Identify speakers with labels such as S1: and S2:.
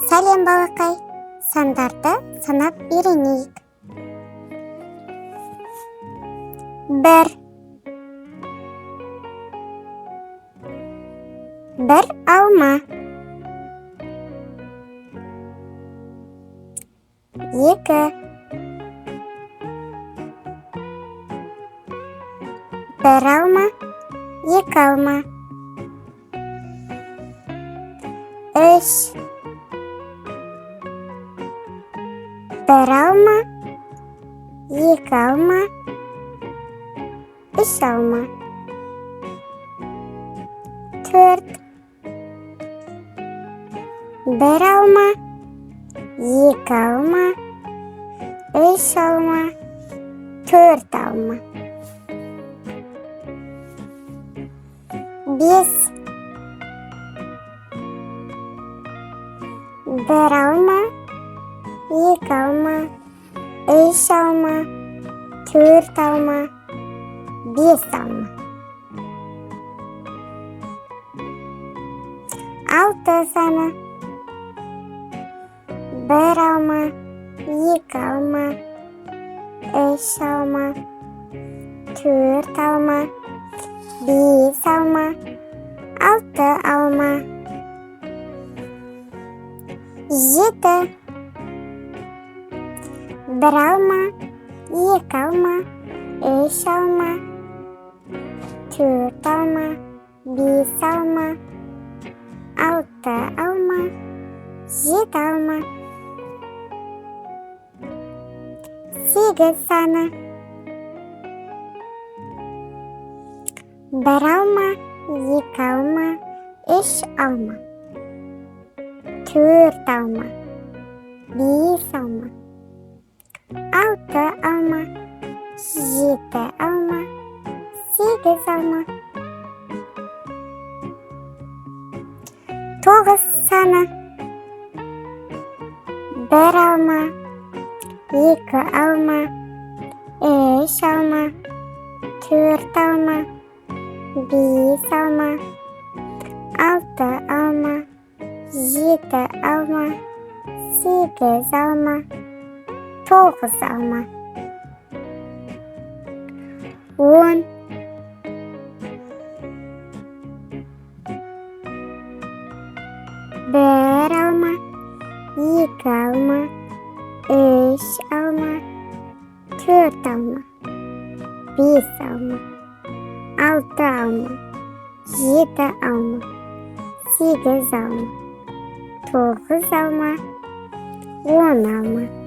S1: Сәлем, балақай! Сандарды санап үйренейік. Бір. Бір алма. Екі. Бір алма, екі алма. Үш. Бір алма, екі алма, үш алма. Төрт. Бір алма, екі алма, үш алма, төрт алма. Бес. Бір алма, екі алма, үш алма, төрт алма, бес алма. Алты саны. Бір алма, екі алма, үш алма, төрт алма, бес алма, алты алма. Жеті. Бір алма, екі алма, үш алма, төрт алма, бес алма, алты алма, жеті алма. Сегіз саны. Бір алма, екі алма, үш алма, төрт алма, бес алма, алты алма, жеті алма, сегіз алма. Тоғыз саны. Бір алма, екі алма, үш алма, төрт алма, бес алма, алты алма, жеті алма, сегіз алма, тоғыз алма. 10. Бір алма, екі алма, үш алма, төрт алма, бес алма, алты алма, жеті алма, сегіз алма, тоғыз алма, 10 алма.